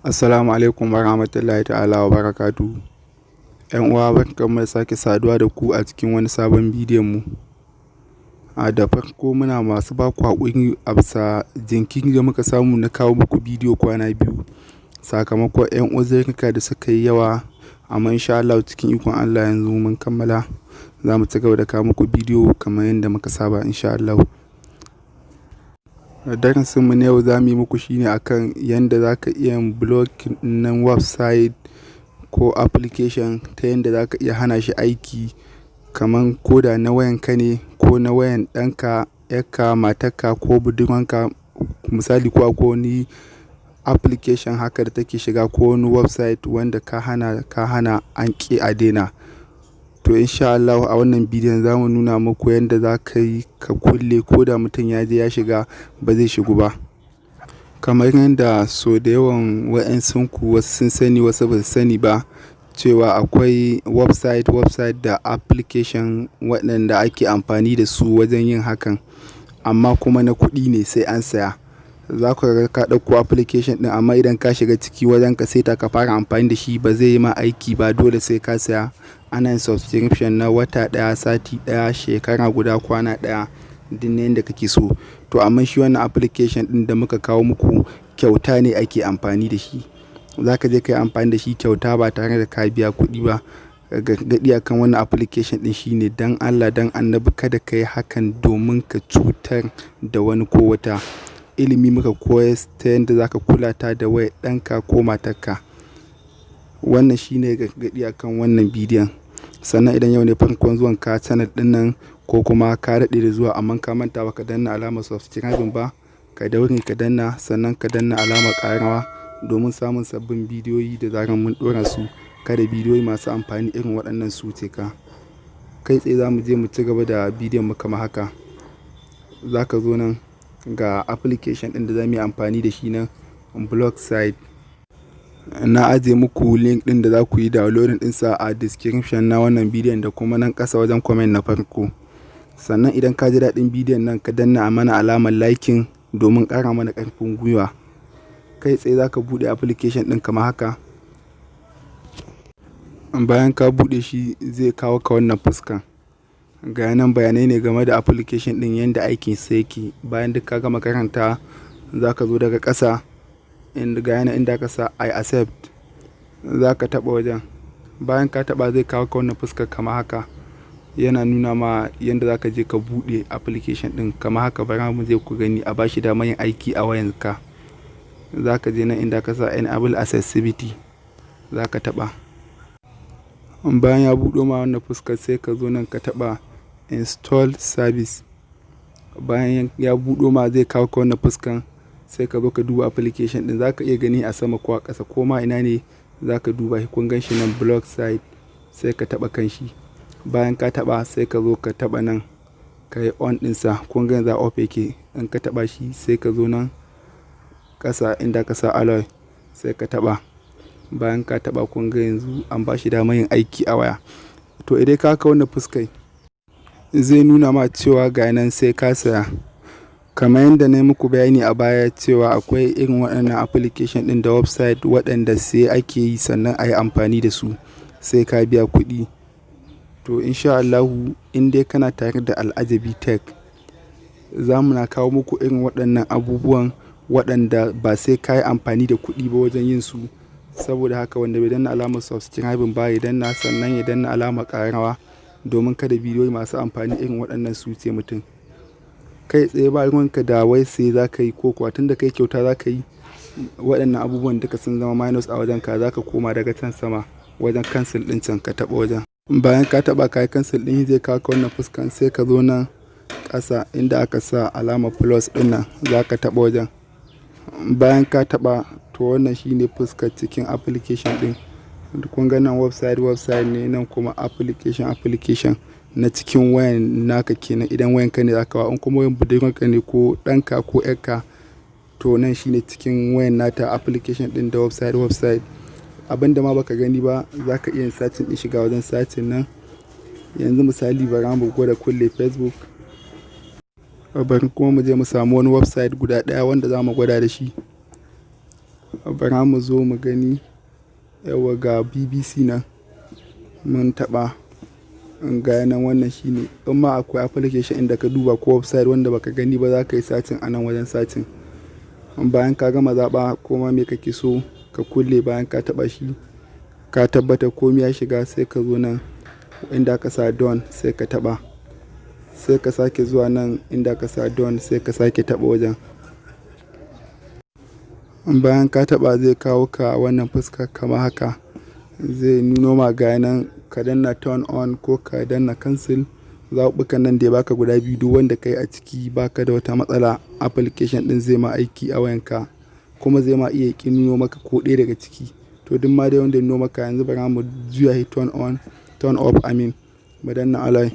Assalamu alaikum warahmatullahi ta'ala wa barakatuhu. ‘Yan uwa, barkanmu da sake saduwa da ku a cikin wani sabon bidiyon mu. A da farko, muna masu ba ku haƙuri a bisa jinkiri da muka samu na kawo muku bidiyo kwana 2, sakamakon ‘yan uzurruka da suka yi yawa. Amma insha Allahu, cikin ikon Allah, yanzu mun kammala, za mu ci gaba da kawo muku bidiyo kamar yadda muka saba, insha Allahu. Darasinmu na yau za mu yi muku shine akan yanda za ka iya yin blocking na website ko application, ta yanda za ka iya hana shi aiki, kaman ko da na wayanka ne ko na wayan ɗanka, ‘yarka, matarka ko budurwanka. Misali, ko akwai wani application haka da take shiga ko wani website wanda ka hana, ka hana an ƙi a daina. To, insha Allahu, a wannan bidiyon za mu nuna muku yanda za ka yi ka kulle, ko da mutum ya je ya shiga, ba zai shigu ba. Kamar yanda sau da yawan wa'yansunku wasu sun sani, wasu ba su sani ba, cewa akwai website da application waɗanda ake amfani da su wajen yin hakan, amma kuma na kuɗi ne, sai an saya. Za ka ga ka ɗauko application ɗin, amma idan ka shiga ciki wajen ka saita ka fara amfani da shi, ba zai yi ma aiki ba, dole sai ka saya. Ana yin subscription na wata ɗaya, sati ɗaya, shekara guda, kwana ɗaya, duk na yanda kake so. To, amma shi wannan application ɗin da muka kawo muku, kyauta ne ake amfani da shi. Za ka je ka yi amfani da shi kyauta ba tare da ka biya kuɗi ba. Gargaɗi akan wannan application ɗin shine, don Allah don Annabi, kada ka yi hakan domin ka cutar da wani ko wata. Ilimi muka koyas ta yanda za ka kula ta da wayar ɗanka ko matarka. Wannan shine gargaɗi akan wannan bidiyon. Sannan idan yau ne farkon zuwan ka channel ɗin nan, ko kuma ka daɗe da zuwa amma ka manta ba ka danna alamar subscribing ba, ka daure ka danna, sannan ka danna alamar ƙararrawa domin samun sabbin bidiyoyi da zarar mun ɗora su. Kada bidiyoyi masu amfani irin waɗannan su wuce ka. Kai tsaye za mu je mu ci gaba da bidiyon mu kamar haka. Za ka zo nan, ga application ɗin da za mu yi amfani da shi nan, Block Site. Na ajiye muku link ɗin da za ku yi downloading ɗinsa a description na wannan bidiyon da kuma nan ƙasa wajen comment na farko. Sannan idan ka ji daɗin bidiyon nan, ka danna mana alamar liking domin ƙara mana ƙarfin gwiwa. Kai tsaye za ka buɗe application ɗin kamar haka. Bayan ka buɗe shi, zai kawo ka wannan fuskan. Ga nan bayanai ne game da application ɗin, yanda aikinsa yake. Bayan duk ka gama karanta, za ka zo daga ƙasa inda ga yana inda aka sa "I accept", za ka taɓa wajen. Bayan ka taɓa, zai kawo ka wannan fuskar kamar haka. Yana nuna ma yanda za ka je ka buɗe application ɗin kamar haka. Bara mu je ku gani a bashi damar yin aiki a wayanka. Za ka je nan inda aka sa "Enable accessibility", za ka taɓa. Bayan ya buɗo ma wannan fuskar, sai ka zo nan ka taɓa "Install service". Bayan ya buɗo ma, zai kawo ka wannan fuskan, sai ka zo ka duba application ɗin. Za ka iya gani a sama ko a ƙasa, ko ma ina ne za ka duba shi. Kun gan shi nan, Block Site, sai ka taɓa kan shi. Bayan ka taɓa, sai ka zo ka taɓa nan, ka yi on ɗinsa. Kun ga yanzu a off yake. In ka taɓa shi, sai ka zo nan ƙasa inda aka sa "Allow", sai ka taɓa. Bayan ka taɓa, kun ga yanzu an ba shi damar yin aiki a waya. To, idan ka kawo wannan fuskai, zai nuna ma cewa ga nan sai ka saya. Kamar yadda na yi muku bayani a baya cewa akwai irin waɗannan application ɗin da website waɗanda sai ake yi sannan a yi amfani da su, sai ka biya kuɗi. To, insha Allahu, in dai kana tare da Al'ajabi Tech, za mu na kawo muku irin waɗannan abubuwan waɗanda ba sai ka yi amfani da kuɗi ba wajen yin su. Saboda haka, wanda bai danna alamar subscribing ba, ya danna, sannan ya danna alamar ƙararrawa domin kada bidiyoyi masu amfani irin waɗannan su wuce mutum. Kai tsaye ba ruwanka da wai sai za ka yi ko kuwa, tunda kai kyauta za ka yi, waɗannan abubuwan duka sun zama minus a wajenka. Za ka koma daga can sama wajen cancel ɗin can, ka taɓa wajen. Bayan ka taɓa, ka yi cancel ɗin, zai kawo ka wannan fuskan, sai ka zo nan ƙasa inda aka sa alamar plus ɗin nan, za ka taɓa wajen. Bayan ka taɓa, to, wannan shine fuskar cikin application ɗin. Kun ga nan website ne, nan kuma application na cikin wayan naka kenan, idan wayanka ne za ka wa. In kuma wayan budurwarka ne ko ɗanka ko ƴarka, to, nan shine cikin wayan nata, application ɗin da website. Abin da ma baka gani ba, za ka iya searching ɗin shiga wajen searching nan. Yanzu misali, bara mu gwada kulle Facebook. Bari kuma mu je mu samu wani website guda ɗaya wanda za mu gwada da shi. Bara mu zo mu gani. Yauwa, ga BBC nan mun taɓa, ga nan. Wannan shine. In ma akwai application inda ka duba ko website wanda baka gani ba, za ka yi searching a nan wajen searching. Bayan ka gama zaɓa ko ma me kake so ka kulle, bayan ka taɓa shi ka tabbatar komai ya shiga, sai ka zo nan inda aka sa "Done", sai ka taɓa. Sai ka sake zuwa nan inda aka sa "Done", sai ka sake taɓa wajen. Bayan ka taɓa, zai kawo ka wannan fuska kamar haka. Zai nuno ma, ga nan, ka danna "Turn on" ko ka danna "Cancel". Zaɓuɓɓukan nan da ya baka guda biyu, duk wanda ka yi a ciki baka da wata matsala, application ɗin zai ma aiki a wayanka, kuma zai ma iya ƙin nuno maka ko ɗaya daga ciki. To, duk ma dai wanda ya nuno maka, yanzu bara mu juya shi turn on, turn off, I mean, mu danna "Allow",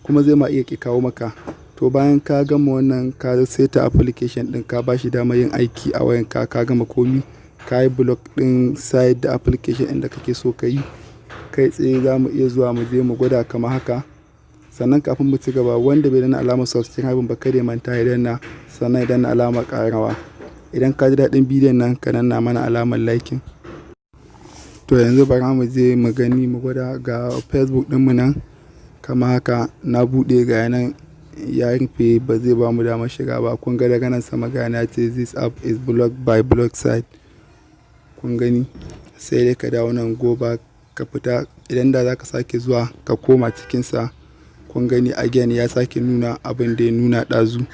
kuma zai ma iya ƙi kawo maka. To, bayan ka gama wannan, ka saita application ɗin, ka ba shi damar yin aiki a wayanka, ka gama komi, ka yi block ɗin site da application ɗin da kake so ka yi, kai tsaye za mu iya zuwa mu je mu gwada kamar haka. Sannan kafin mu ci gaba, wanda bai danna alamar subscribe ba, kada ya manta ya danna, sannan ya danna alamar ƙararrawa. Idan ka ji daɗin bidiyon nan, ka danna mana alamar liking. To, yanzu bara mu je mu gani, mu gwada. Ga Facebook ɗinmu nan kamar haka na buɗe, ga nan ya rufe, ba zai ba mu damar shiga ba. Kun ga daga nan sama, ga ya ce "This app is blocked by block site". Kun gani, sai dai ka dawo nan, "Go back", ka fita. Idan da za ka sake zuwa ka koma cikinsa, kun gani, again ya sake nuna abin da ya nuna ɗazu.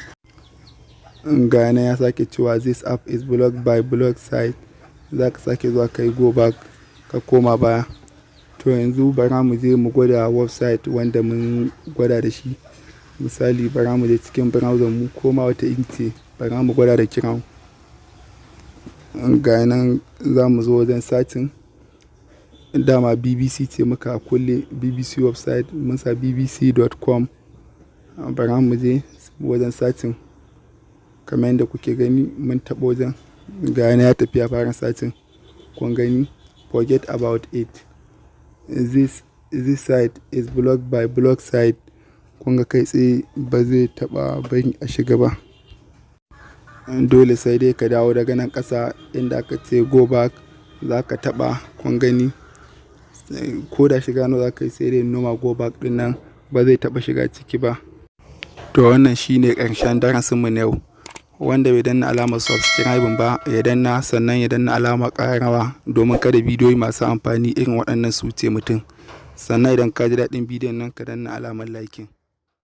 Ga nan ya sake cewa "This app is blocked by block site". Za ka sake zuwa ka yi "Go back", ka koma baya. To, yanzu bara mu je mu gwada website wanda mun gwada da shi. Misali, bara mu je cikin browser mu koma wata iri ce, bara mu gwada da Chrome. Ga nan za mu zo wajen searching. Dama BBC ce muka kulle, BBC website, mun sa bbc.com. Bara mu je wajen searching kamar yadda kuke gani, mun taɓa wajen, ga yana ya tafi ya fara searching. Kun gani, forget about it, this site is blocked by block site. Kun ga kai tsaye ba zai taɓa bari a shiga ba. Dole sai dai ka dawo daga nan ƙasa inda aka ce "Go back", za ka taɓa. Kun gani, ko da shiga nawa za ka yi, sai dai noma "Go back" ɗin nan, ba zai taɓa shiga ciki ba. To, wannan shine ƙarshen darasinmu na yau. Wanda bai danna alamar subscribing ba, ya danna, sannan ya danna alamar ƙararrawa domin kada bidiyoyi masu amfani irin waɗannan su wuce mutum. Sannan idan ka ji daɗin bidiyon nan, ka danna alamar liking.